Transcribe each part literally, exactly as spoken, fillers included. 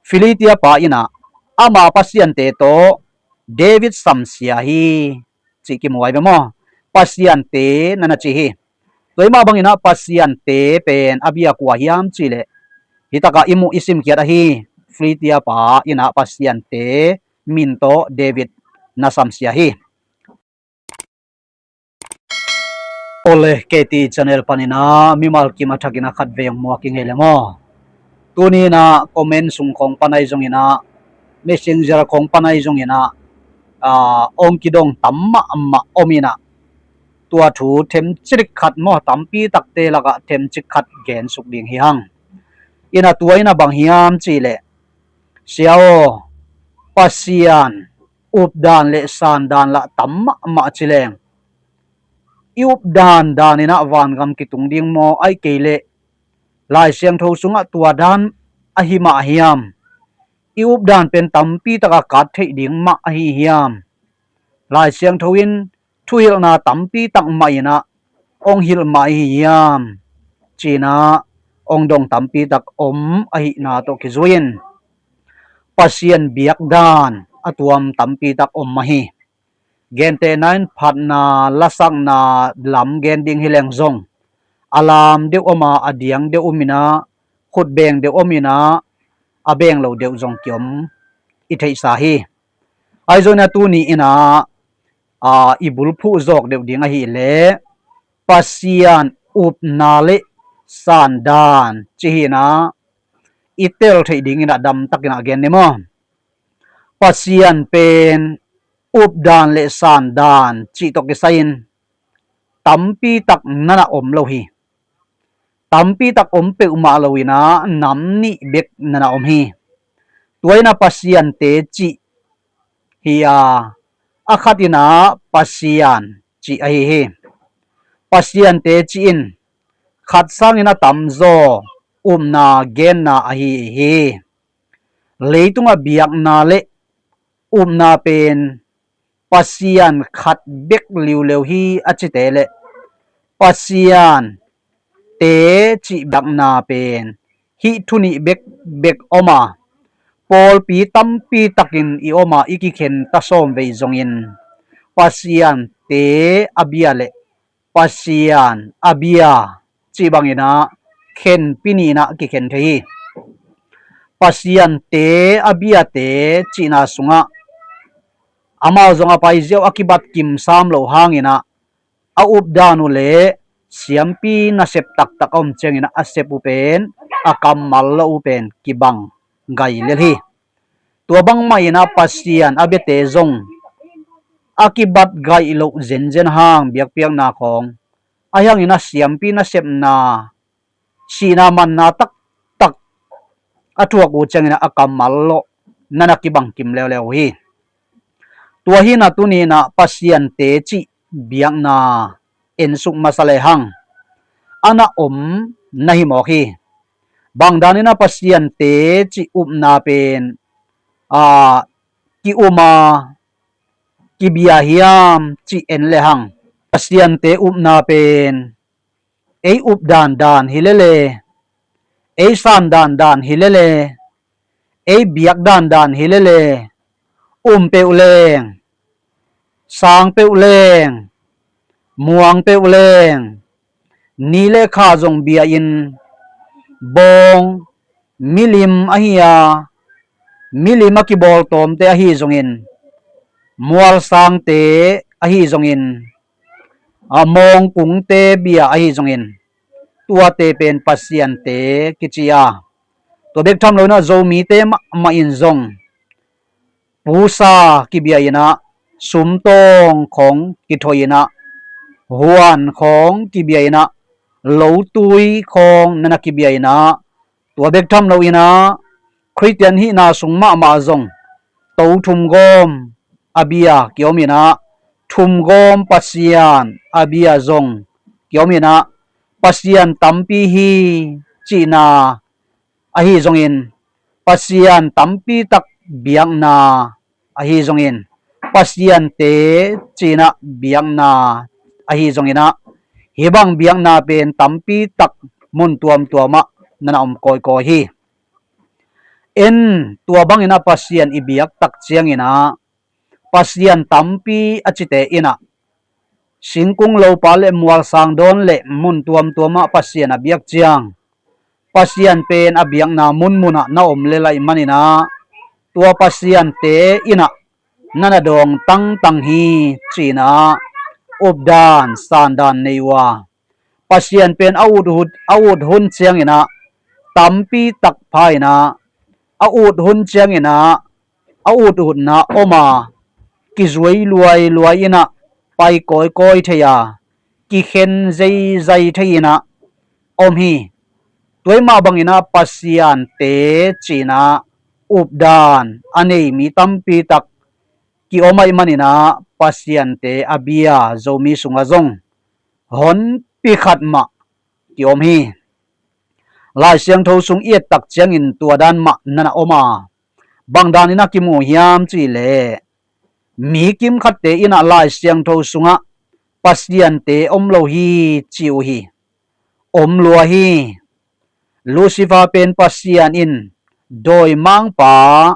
Filistia pa in ah ama pasiante tawh David samsia hi, cih kimu ai ve maw? Pasiante na na ci hi. Tua hi mah bangin ah pasiante pen a bia kua hiam cih leh, hi takah i muh i simkhiat ahi Filistia pa in ah pasiante min tawh David na samsia hi. Ole, K T channel panin ah mimal kim a thakin ah khatvei hong muak i ngei le maw? Tuni in ah comment sung khawng pan ahi zongin ah, messenger khawng pan ahi zongin ah, ah, hong kidong tam mahmah om in ah, tua thu themcik khat maw, tampi takte lakah themcik khat gensuk ding hi hang. In ah tua in ah bang hiam cih leh, sia aw, Pasian updan le sandan lah tam mahmah ci leng, i updan dan in ah vangam kitung ding maw, ahih kei leh Lai Siangtho sungah tua dan ahi mah hiam? I updan pen tampi takah kat theih ding mah ahi hiam? Lai Siangtho in thuhilhna tampi tak mah in ah hong hilh mah ahi hiam? Ci-in ah hong dong tampi tak om ahihna tawh kizui-in, Pasian biakdan a tuam tampi tak om mah hi. Gentehna in phatna, lasakna lam gen ding hi leng zong, a lam deuh om a, a diang deuh om in ah, khutbeng deuh om in ah, a beng lo deuh zong kiom i theihsa hi. Ahi zongin ah tuni in ah, aa, i bulphuh zawk deuh ding ahih leh, Pasian upna le sandan ci-in ah i tel theih dingin ah damtakin ah gen ni maw? Pasian pen updan le sandan cih tawh kisai-in tampi tak na na om lo hi. Tampi tak om peuhmah lo-in ah nam nih bek na na om hi. Tua in ah pasiante cih hi a, a khat in ah Pasian cih ahi hi. Pasiante cih in khat sangin a tamzaw upna genna ahi hi. Leitungah biakna le upna pen Pasian khat bek liuleu hi a cite leh, Pasian te cih biakna pen hih thu nih bekbek om a, pawlpi tampi takin i om a, i kikhen ta sawm vei zongin Pasian te a bia le Pasian a bia cih bangin ah khenpi nih in ah kikhen thei hi. Pasian te a biate cihna sungah amau zong a paiziau a kibat kim sam loh hangin ah, a updan uh le siampi nasep taktak a om ciangin ah a sep uh pen, a kammal lo uh pen kibang gai lel hi. Tua bangmah in ah Pasian a biate zong a kibat gaih loh zenzen hang biakpiakna khawng, ahi hangin ah siampi nasepna, sihna manna taktak a thuak uh ciangin ah a kammal lo na na kibang kim leuleu uh hi. Tua hi in ah tuni in ah Pasiante cih biakna ensuk masa lehang a na om na hi mawk hi. Bang danin ah Pasiante cih upna pen, aa, ki-um a, kibia hiam cih en lehang, Pasiante upna pen ei updan dan hi lele, ei sandan dan hi lele, ei biakdan dan hi lele, um peuh leng, sang peuh leng, muang peuh leng, ni le kha zong bia-in, bawng milim ahi a, milim a kibawltawmte ahi zongin, mualsangte ahi zongin, a, mawngkungte bia ahi zongin, tuate pen Pasiante kici a, tua bek tham lo in ah Zomite mahmah in zong pusa kibia in ah, sumtawng khawng kithoih in ah, huan khawng kibia in ah, lotui khawng na na kibia in ah, tua bek tham lo in ah Khristian hihna sung mahmah zong to thumgawm a bia kiom in ah, thumgawm Pasian a bia zong kiom in ah, Pasian tampi hi cihna ahi zongin, Pasian tampi tak biakna ahi zongin, Pasiante cih in ah biakna ahi zongin ah, hih bang biakna pen tampi tak mun tuamtuam ah na na om kawikawi hi. En, tua bangin ah Pasian i biak tak ciangin ah, Pasian tampi a cite in ah, singkung lopa le mualsang dawn le mun tuamtuam ah Pasian a biak ciang, Pasian pen a biakna munmun ah na om lel ahih manin ah, tua Pasiante in ah na na dawng tangtang hi, ci-in ah updan sandan nei uh a, Pasian pen a ut hun, a ut hun ciangin ah tampi tak pha in ah, a ut hun ciangin ah a ut utna om a, kizuai luailuai in ah pai kawikawi thei a, kikhen zeizai thei in ah om hi. Tua ahih mah bangin ah Pasiante ci-in ah updan a nei mi tampi tak ki-om ahih manin ah Pasiante a bia Zomi sungah zong honpi khat mah ki-om hi. Lai Siangtho sung i et tak ciangin tua dan mah na na om a, bang danin ah kimu hiam cih leh, mi kimkhatte in ah Lai Siangtho sungah Pasiante om lo hi ci uh hi. Om lua hi. Lucifer pen Pasian in dawimangpa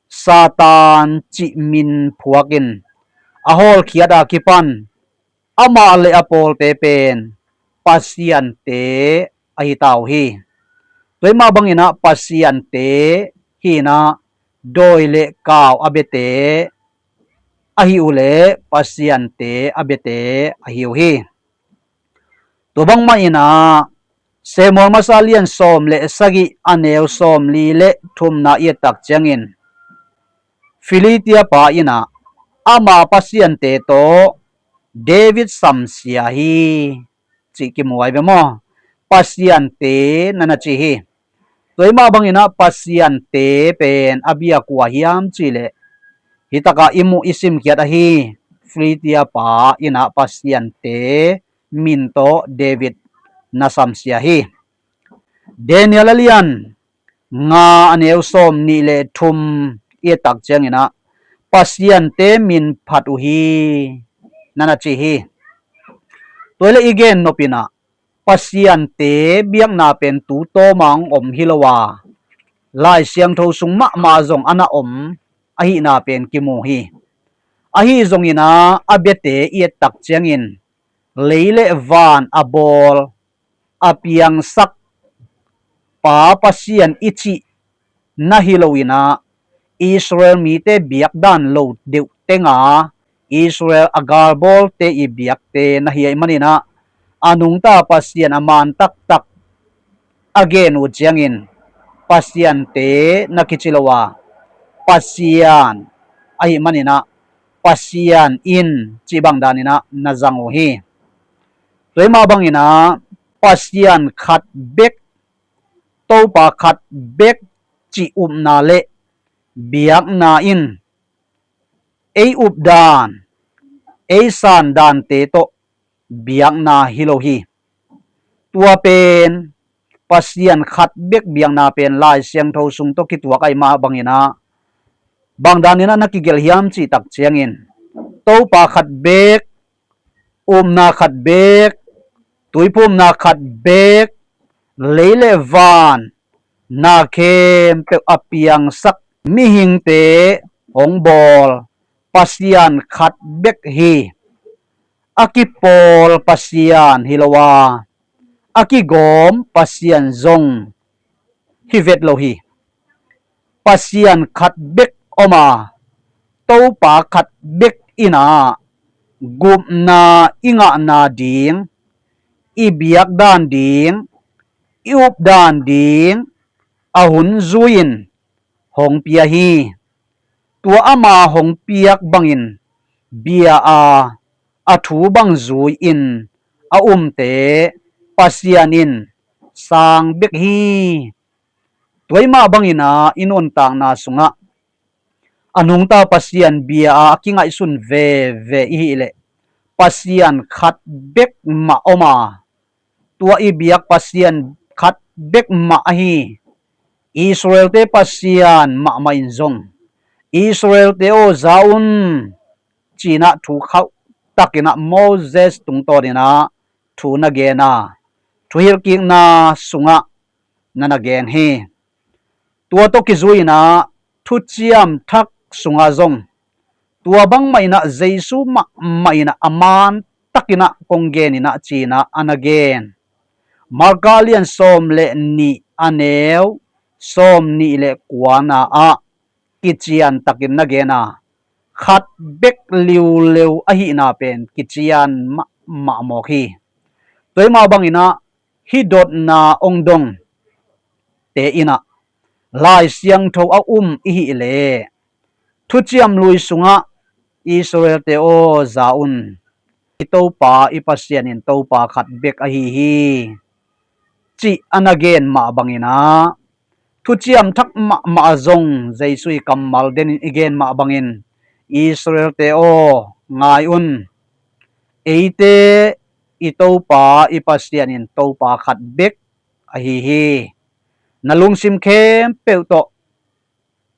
Satan cih min phuakin a hawlkhiat a kipan amah le a pawlte pen pasiante ahi ta uh hi. Tua ahih mah bangin ah Pasiante hi in ah dawi le kau a biate ahi uh leh Pasiante a biate ahi uh hi. Tua bangmah in ah Samuel masa lian sawm le sagih a neu sawmli le thumna i et tak ciangin, Filistia pa in ah ama pasiante tawh David samsia hi, cih kimu ai ve maw? Pasiante na na ci hi. Tua ahih mah bangin ah Pasiante pen a bia kua hiam cih leh, hi takah i muh i simkhiat ahi Filistia pa in ah Pasiante min tawh David na samsia hi. Daniel a lian nga a neu sawmnih le thum i et tak ciangin ah Pasiante min phat uh hi, na na ci hi. Tua leh i gen nop in ah Pasiante biakna pen tu tawm a hong om hi lo a, Lai Siangtho sung mahmah zong a na om ahihna pen kimu hi. Ahi zongin ah a biate i et tak ciangin lei le van a bawl, a piangsak pa Pasian i cih na hi lo in ah, Israel mite biakdan lo deuh tenga Israel a galbawlte i biakte na hi ahih manin ah, a nungta Pasian a man taktak a gen uh ciangin Pasiante na kici lo a, Pasian ahih manin ah Pasian in cih bang danin ah na zang uh hi. Tua ahih mah bangin ah Pasian khat bek, Topa khat bek cih upna le biakna in ei updan, ei sandante tawh biakna hi lo hi. Tua pen Pasian khat bek biakna pen Lai Siangtho sung tawh kituak ahih mah bangin ah, bang danin ah na kigelh hiam cih tak ciangin, Topa khat bek, upna khat bek, tuiphumna khat bek, lei le van na khempeuh a piangsak mihingte hong bawl Pasian khat bek hi. A kipawl Pasian hi lo a, a kigawm Pasian zong hi vet lo hi. Pasian khat bek om a, Topa khat bek in ah gupna i ngahna ding, i biakdan ding, i updan ding a hun zui-in hong pia hi. Tua ama hong piak bangin bia a, a thu bang zui-in a umte Pasian in sang bek hi. Tua ahih mah bangin ah i nuntakna sungah a nungta Pasian bia a kingaihsun veve i hih leh, Pasian khat bek mah om a, tua i biak Pasian khat bek mah ahi Israelte Pasian mahmah in zong, Israelte aw za un, ci-in ah thu khauh takin ah Moses tungtawnin ah thu na gen a, thuhilhkikna sungah na na gen hi. Tua tawh kizui-in ah thuciam thak sungah zong tua bangmah in ah Jesu mahmah in ah a man takin ah kong gen in ah ci-in ah a na gen. Marka lian sawm le nih a neu sawm nih le kuana ah kician takin na gen a, khat bek liuleu ahihna pen kician mahmah mawk hi. Tua mah bangin ah hih dotna ong dongte in ah Lai Siangtho a um i hih leh thuciam lui sungah Israelte aw za un, i Topa i Pasian in Topa khat bek ahi hi, cih a na gen mah bangin ah thuciam thak mahmah zong Jesu i kammal denin i gen mah bangin Israelte aw ngai un, eite i Topa i Pasian in Topa khat bek ahi hi. Na lungsim khempeuh tawh,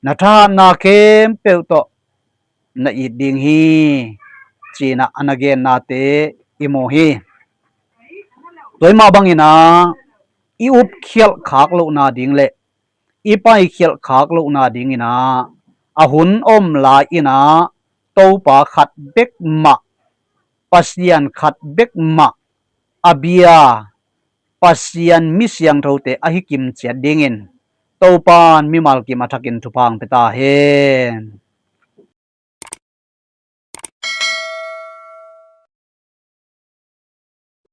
na thahatna khempeuh tawh na it ding hi, ci-in ah a na gennate i mu hi. Tua mah bangin ah i upkhialh khak lohna ding le i paikhialh khak lohna dingin ah a hun om lai-in ah Topa khat bek mah, Pasian khat bek mah a bia Pasian mi siangthote ahi kimciat dingin Topan mimal kim a thakin thupha ong pia ta hen.